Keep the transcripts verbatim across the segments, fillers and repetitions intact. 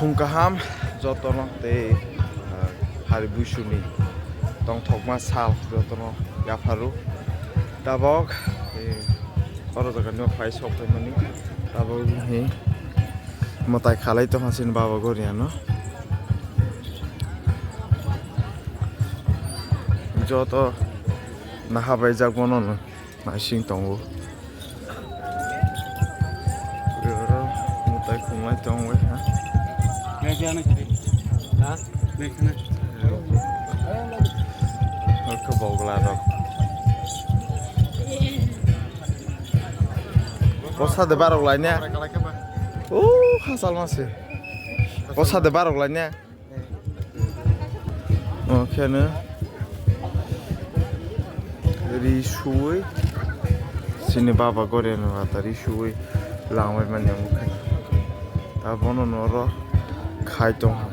Phung kaham jotono tei, ah, hari buisuni tongthokma sal jotono yapharu. Tabok, eh, oro jaga no phai sok phaimani. Tabok hi mwtai khalai tongha chini baba Goriano. Joto naha baijak bono no. Naising tongo. Oro mwtai khumlai tongwi ha. Ha? Oro khe bogla rok. Posa de barok laina. O hasal mase. Posa de barok laina. Okheno ri suwi chini baba Goriano wata ri suwi langwi mani okheno. Abono noro khai tongha.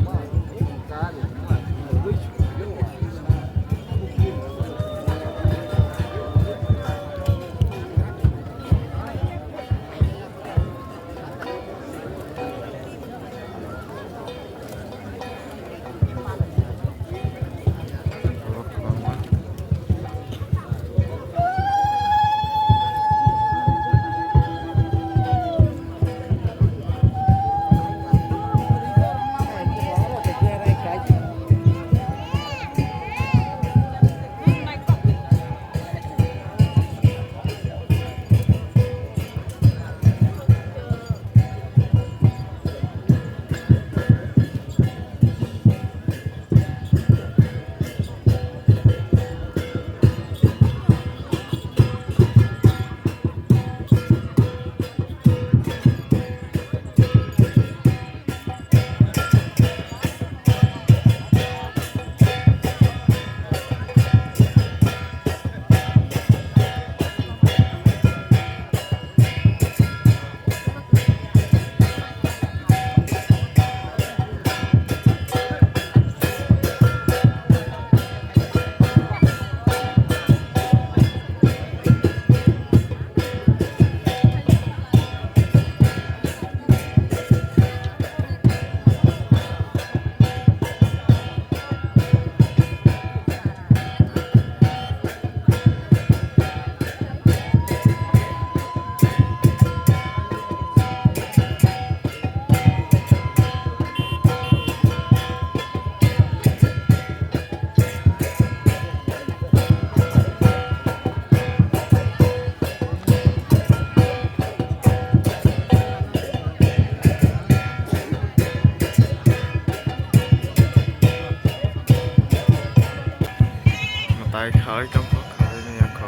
Mwtai khai tongkha, khaini yangkha.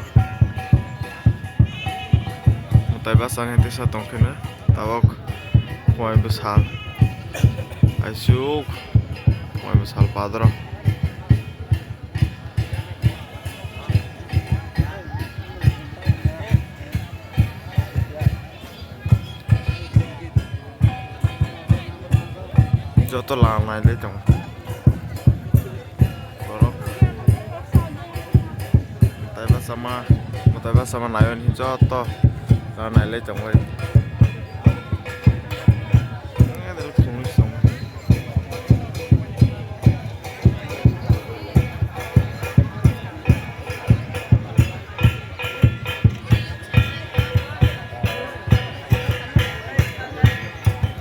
Mwtai bwsani tisa tongkheno tabok poi bwsal. Aisuk poi bwsal padro. Joto lang nailai tongo. Borok mwtai bachama, mwtai bachama naiwi joto lang nailai tongwi.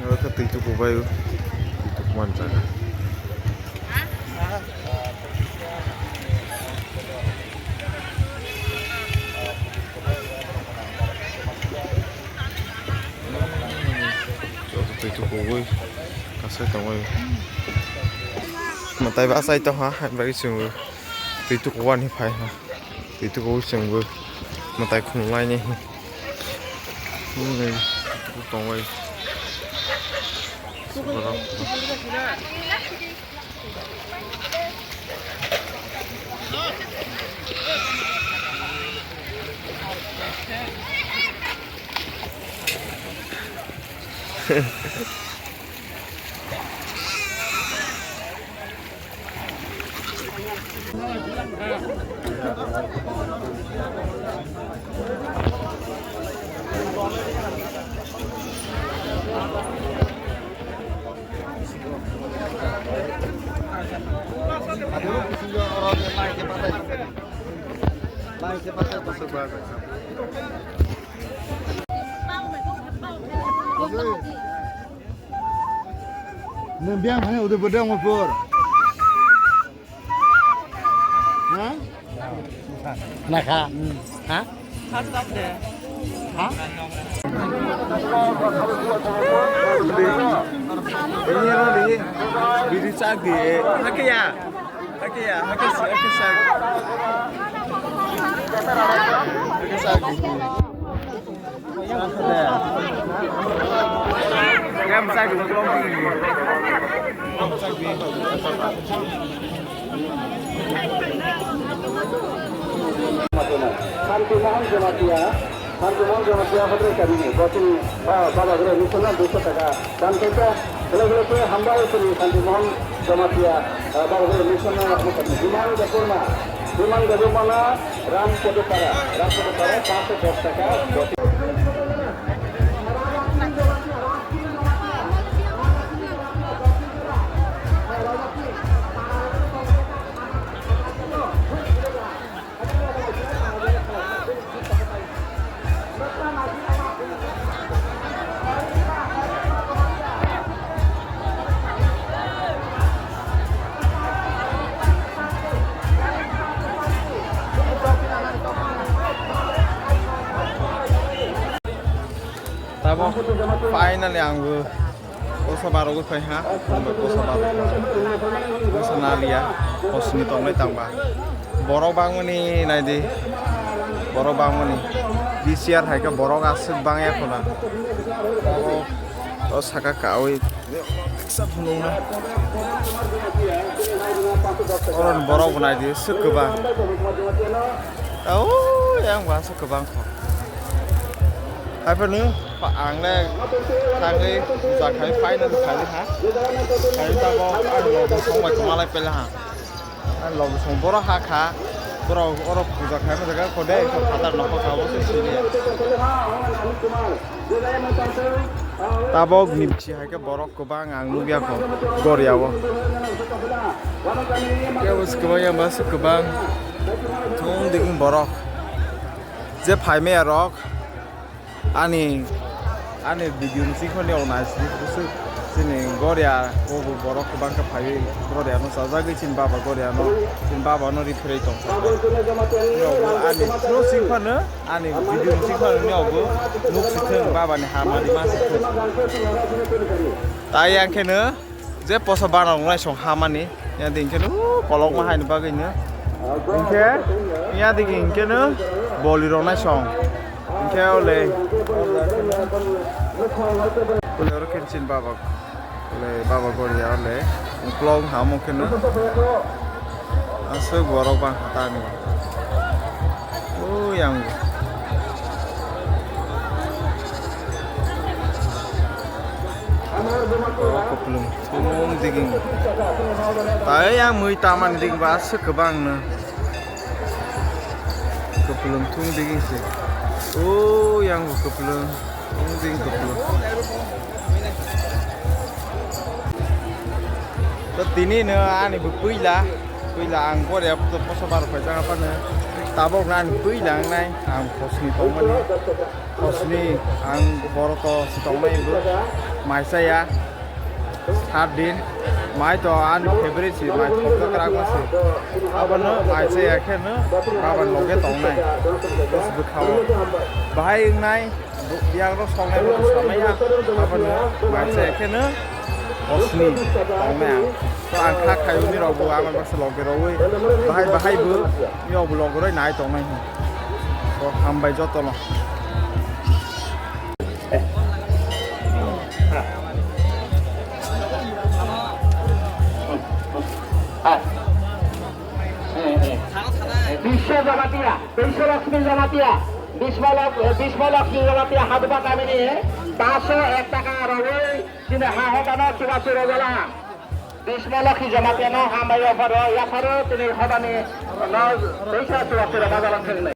Oro khe twi tukubai o. Twi tukmani jaga. Joto twi tukubai kasai tongbai. Mwtai bachai tongha, hai bagwi chwng twi tukuani phai ha. Twi tuku chwngbo mwtai khumlaini. Hmm, tongwi. Nwng biyang thani ude bwdang mo por. Ha? Nakha. Ha? Ha? Biri chak di. Hakya. Hakya, hakya si, hakya si. Hakya si. Santi Mohan Jamatia, Santi Mohan Jamatia Hodroi Kamini, Bosni, ah, Baba Guru Mission Duso Taka, Dan Kota, Gele Gele Ke Hambai Sri Santi Mohan Jamatia, ah, Baba Guru Mission Biman Debbarma, Biman Debbarma, Ram Kodopara, Ram Kodopara, পাঁচশো দশ টাকা। Tamo finally ang bo kosa barogwi phai ha, kosa barogwi. Kosa naliya, hosni tongnai tangba. Borok bangmani naidi, borok bangmani. This year hai khe borok aswk bangya khuna. O saka kawi. Oro ni borok bo naidi, swk kwbang. Tao, yang ba swk kwbang kho. Hai phano, ang le thangwi puja khai, final khai ha. Khai tabo, ang logo song bai kwmalai pele ha. Ang logo song borok ha kha, borok oro puja khai ma jaga kho de, kho phatar nokho kha, bo se sini. Tabok ni bithi hai khe borok kwbang ang nukya kho Goria o. Kebo se kwbang ya ba se kwbang thung digin borok je phaimaya rok ani ani video ni sikho ni o nai sini kusu sini Goria o bo borok kwbang khe phaiwi Goria no chajagwi chini baba Goria no chini baba no ri phirwi tong ani pro sikho no. Ani video ni sikha ni obo nuk sithwng baba ni hamari ma sithwng. Tai yang khe no je posa bana rok nai song hamani ya ding khe no kolok ma hai ni bagwi no. Hingkhe ya ding hingkhe no boli rok nai song. Hingkhe ole ole oro khe chin baba. Le baba Goria le uklok hamo khe no aswk borok bang tani o yang o kupulung thung diging tai yang mui tamani ding ba aswk kwbang no kupulung thung diging se o yang kupulung. Tini no ani bo puila, puila ang Goria posa bar paijak aphano tabok no ani puila wngnai ang hosni tongmani, hosni ang boro to si tongnai bo mai chaya. Sat din mai to ani favorite si mai thokjak rak ma si. Abono mai chaya khe no baba loge tongnai. Bwkhao bahai wngnai. Biyakrok soknai bo samaya, abono mai chaya khe no hosni tongnai ang. To ang kha khai uni rok bo ang baksa loge rogwi bahai bahai bo yok bo loge roi nai tongnai. To hambai jotono. Biswa Jamatia, Biswa Lakshmi Jamatia, Biswa Lak-, Biswa Lakshmi Jamatia Hadba kamini paso ek taka rogwi chini ha hotano chubachu rojala. Biswa Lakshmi Jamatia no hambai offer o yapharo chini hotani no teisa chubachu rojala thwngwi.